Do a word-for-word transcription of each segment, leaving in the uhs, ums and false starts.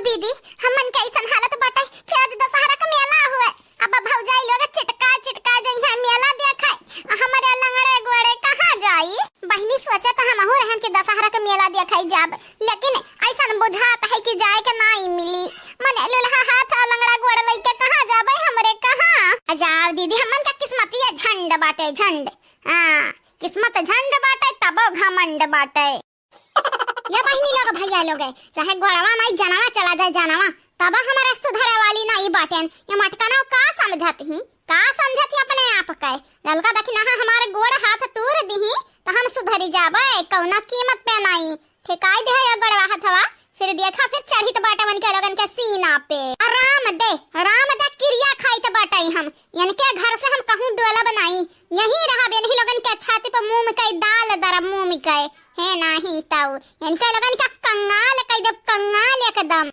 दीदी, हमन के अइसन हालत बाटे, फिर आज दशहरा का मेला हुए। अब भौजाई लोग चिटका चिटका जइहे मेला देखे, हमरे लंगड़े गोड़े कहाँ जाई? बहिनी, सोचे त हमहू रहन कि दशहरा के मेला देखे जाब, लेकिन अइसन बुझात है कि जाए के नाई मिली। मने लुलहा हाथ और लंगड़ा गोड़ लइके कहाँ जाबे हमरे कहाँ? आ जाओ दीदी, हमन का किस्मतिया झंड बाटे, झंड। हाँ, किस्मत झंड बाटे, तबो घमंड बाटे। या बहिनी लोग, भैया लोग, चाहे गोड़वा माई जनवा चला जाए जनवा, तब हमारे सुधरे वाली नाई बाटेन। ये मटकनव का समझत ही, का समझत ही अपने आप के? ललका दखिनहा हमारे गोड़ हाथ तूर दिही, त हम सुधरी जाबे, कौना कीमत पे नाई। ठेकाई दे है ये गोड़वा हथवा, फिर देखा, फिर चढ़ित बाटे उनके लोगन के सीना पे। आ राम दे, राम दे किरिया खाइत बाटे हम, इनके घर से हम कहूँ डोलब नाई, यहीं रहब, इन्हीं लोगन के छाती पे मुँह में कई दाल दरब, मुँह में कई, हे नाही तऊ, इनके लोगन के कंगाल कई देब, कंगाल एकदम।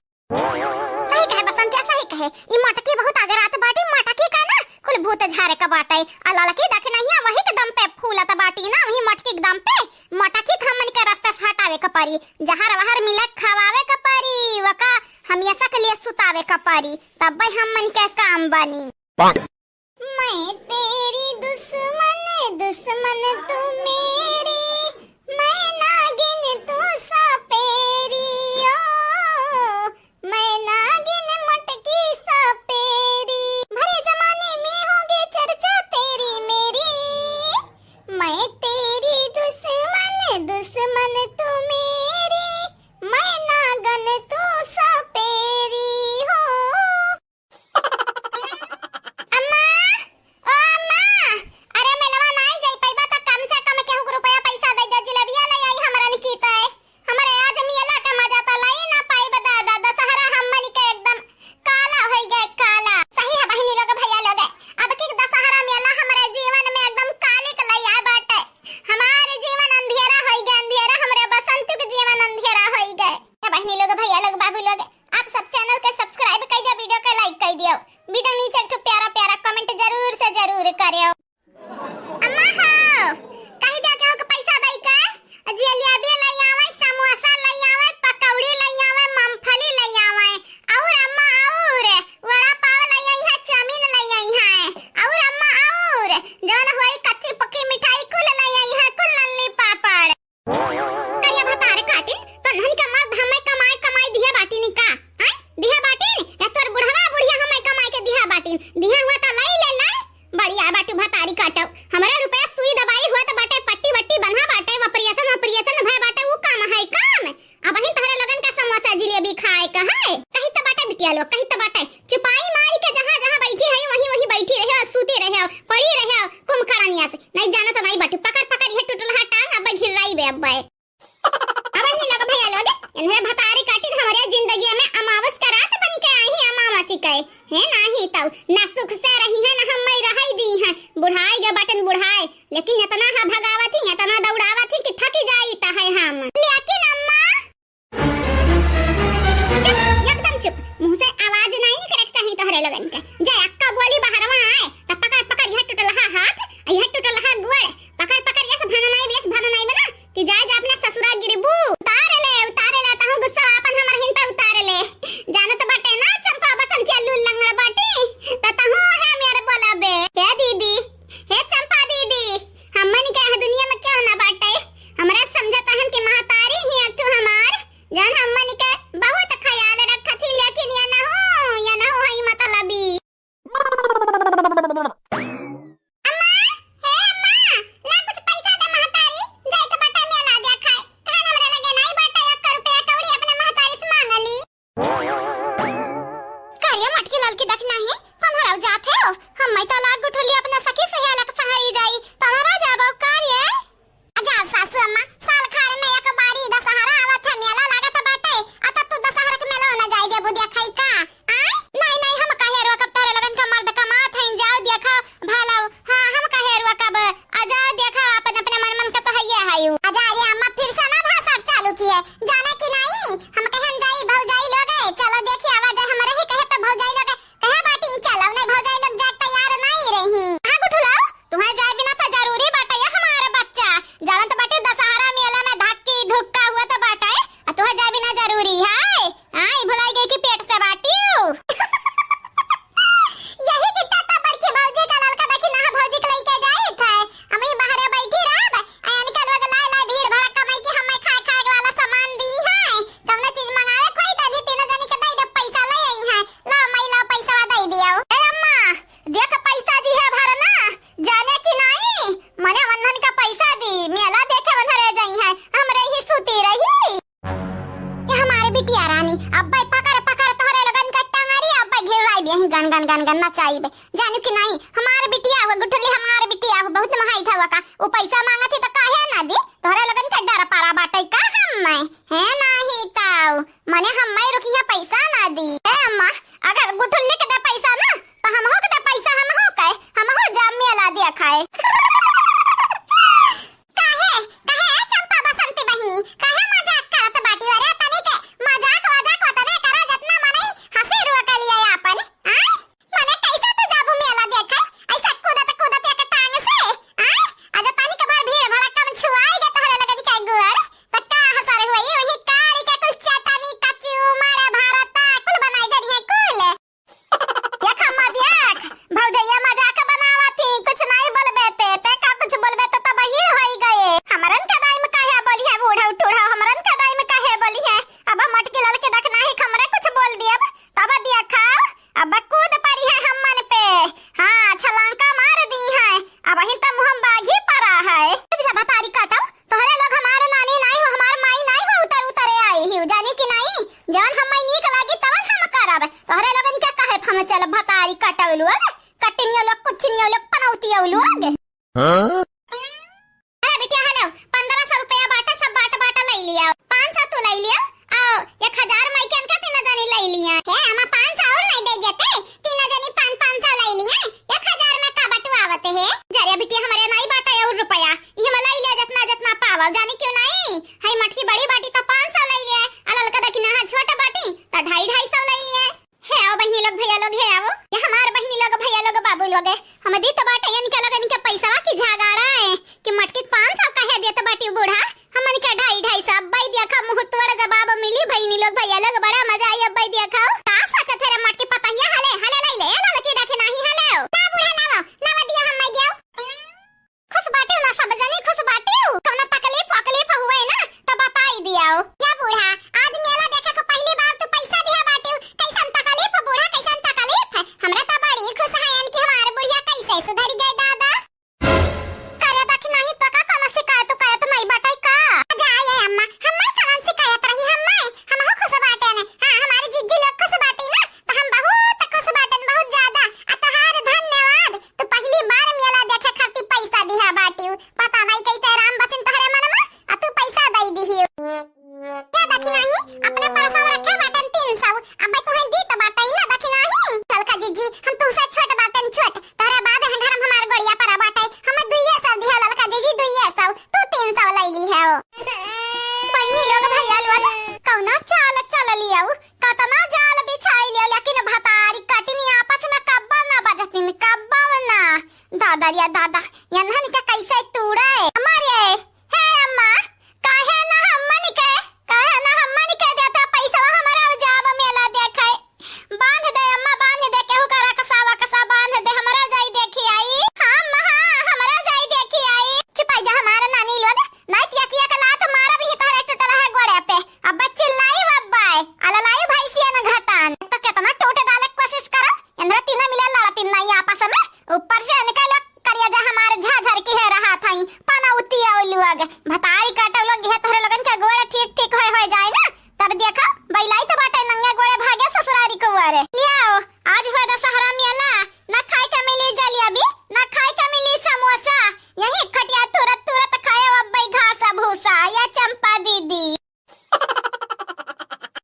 सही कहे बसंतिया, सही कहे, ई मटकी बहुत अगरात बाटी, मटकी का ना कुल भूत झारे का बाटे, आ ललकी दखिनहिया वही के दम पे फूलत बाटी ना, वही मटकी के दम पे। मटकी के हमन के रास्ता से हटावे के परी, जहर वहर मिला खवावे के परी, वका हमेशा के लिए सुतावे के परी, तब्बे हमन के काम बनी। मैं तेरी दुश्मन, दुश्मन तू मेरी, मैं नागिन तू सपेरी, ओ, मैं नागिन मटकी सपेरी, भरे जमाने में होगी चर्चा तेरी मेरी। मैं तेरी दुश्मन, दुश्मन तू मेरी, मैं नागन तू सपेरी हो। अम्मा, ओ अम्मा, अरे मेलवा नाई जाई पइबा त कम से कम केहू के रुपया पैसा दे दे, जिलेबिया ले आई हमरन की तय। हमरे आज मेला के मजा त लई ना पाइब दादा, दशहरा हमनी के एकदम काला होई गए, काला। सही है बहिनी लोग, भैया लोग, अब की दशहरा मेला हमरे जीवन में एकदम कालिक लई आए बाटे। हमारे जीवन अंधेरा होई गए, अंधेरा, हमरे बसंत के जीवन अंधेरा होई गए। ए बहिनी लोग, भैया लोग, बाबू लोग, आप सब channel के subscribe कई दियो, video के like कई दियो, video नीचे एक ठो प्यारा प्यारा comment जरूर से जरूर करियो। अम्मा हो, कही दे केहू के पैसा दई के, जिलेबी लई आवे, समोसा लई आवे, पकौड़ी लई आवे, मूंगफली लई आवे, और अम्मा और वड़ा पाव लई आई है, चाउमीन लई आई है, और अम्मा और जौन होई कच्ची पक्की मिठाई कुल लई आई है, कुल लल्ली पापड़। करिया भतारे काटिन, तोन्हन के मर्द हमें कमाए कमाए दिहे बाटिन का? आय? दिहे बाटिन? या तोर बुढ़वा बुढ़िया हमें कमाए के दिहे बाटिन? दिहे हुआ त लई ले ले। बढ़िया बाटू भतारी काटो। हमरे रुपया सुई दवाई हुआ त बाटे, पट्टी वट्टी बंधा बाटे, operation operation भय बाटे, ऊ काम है काम? अबहिन तोहरे लोगन का समोसा जिलेबी खाए का है? कही त बाटे बिटिया लोग, कही त बाटे। चुपाई मारी के जहाँ जहाँ बैठी है, वहीं वहीं बैठी रहे, सूती रहे, पड़ी रहे, कुंभकरनिया से। नहीं जाना तो नहीं बाटू, पकड़ पकड़ ये टुटलहा टांग, अब घिर्राई बे अब। अब नहीं लोग भैया लोग, इन्हें भतारी काटिन हमरे जिंदगी में अमावस का रात बन के आई है, अमावस ही कहे, है नाही तऊ, ना सुख से रही है, ना हम मैं रहाई दी है, बुढ़ाई गे बटन बुढ़ाए, लेकिन इतना हा भगावत ही, इतना दौड़ावत ही कि थकी जाई त है हम। लेकिन अम्मा, चुप, एकदम चुप, मुँह से आवाज नहीं निकले के चाहिए तोहरे लोगन के। जे अक्का बोली बहरवा आए, त पकड़ पकड़ यह टुटलहा हाथ, यह टुटलहा गोड़, पकड़ पकड़ यस भननाई, यस भननाई बना, कि जाए जा अपना ससुरा गिरबू। उतार ले, उतार ले, तहूँ गुस्सा बिटिया रानी, अब्बे पकड़ पकड़ तोहरे लोगन का टंगरी, अब्बे घिराई बे, गन गन गन गन नचाई बे। जानू कि नाहीं, हमार बिटिया हो गुठली, हमार बिटिया हो, बहुत महाई था का। उ पैसा मांगत ही तो काहे ना दी? तोहरे लोगन के डर पारा बाटे का हम्मे? हे नाहीं ताऊ, मने हम्मे रुकिया पैसा ना दी। हे अम्मा, अगर गुठली के दे पैसा ना, तो हमहू के दे पैसा, हमहू के, हमहू जाम मेला देखाए। काहे, काहे ए चंपा बसंती बहिनी, काहे मजाक करत बाटी? अरे तनिक मजाक वजाक वतने करा जतना मनई हंसी रुआ के लिए आपन, आय? मने कैसे तू जाबू मेला देखे? ऐसे कूदत कूदत एक टांग से, आय? अज तनिक बार भीड़ भड़क्का में छुआई गे तोहरे लगन के गोड़, त का हसर होई? वही कारी के कुल चटनी, कचू, मारे भरता, कुल बनाई धरी है कुल। देख अम्मा देख, भौजैया मजाक बनावत ही, कुछ नहीं बोलबे ते, ते का कुछ बोलबे ते तब ही होई गए। हमरन का दाई में काहे बोली है बूढ़ा उठूढ़ा, हमरन का दाई में काहे बोली है? अब मटकी लाल के देख नाही हमरे कुछ बोल दियब, तब देखा, अब कूद पड़ी है हमन पे। हाँ, छलांका मार दी है, अब ही त मुँह बाघी पड़ा है। जब भतारी काटब, तोहरे लोग हमार नानी नाई हो, हमार माई नाई हो, उतर उतरे आई ही, जानी कि नाई? जवन हम्मे नीक लागी तवन हम करब। तोहरे लोगन के कहे हम चल भतारी कटौलू अब, कटनियो लोग, कुचनियो लोग, पनौतियो लोग। हाँ? अरे बिटिया, हेलो, पन्द्रह सौ रुपया बाटा, सब बाटा बाटा ले लिया, पाँच सौ तू ले लिया, आओ, एक हजार माई के अनका तीन जनी ले लिया। हे, हम पाँच सौ और नहीं दे देते, तीन जनी पाँच, पाँच सौ ले लिया, एक हजार में का बटुआवत है? जा रे बिटिया, हमरे नहीं बाटा और रुपया, ई हम ले लिया जितना जितना पावल, जानी क्यों नहीं? हई मटकी बड़ी बाटी त पाँच सौ ले लिया, आ ललका दखिना हा छोट बाटी त ढाई ढाई सौ ले लिया। हे आओ बहिनी लोग, भैया लोग, हे आओ, ये हमार बहिनी लोग, भैया लोग, बाबू लोग, हम दी त बाटे इनके लोगन के पैसा की झगाड़ा है कि मटकी पाँच सौ काहे देत बाटी बूढ़ा, हमन के ढाई ढाई सौ। अब्बे देखा मुँह तोड़ जवाब मिली बहिनी लोग, भैया लोग, बड़ा मजा आई। अब्बे देखा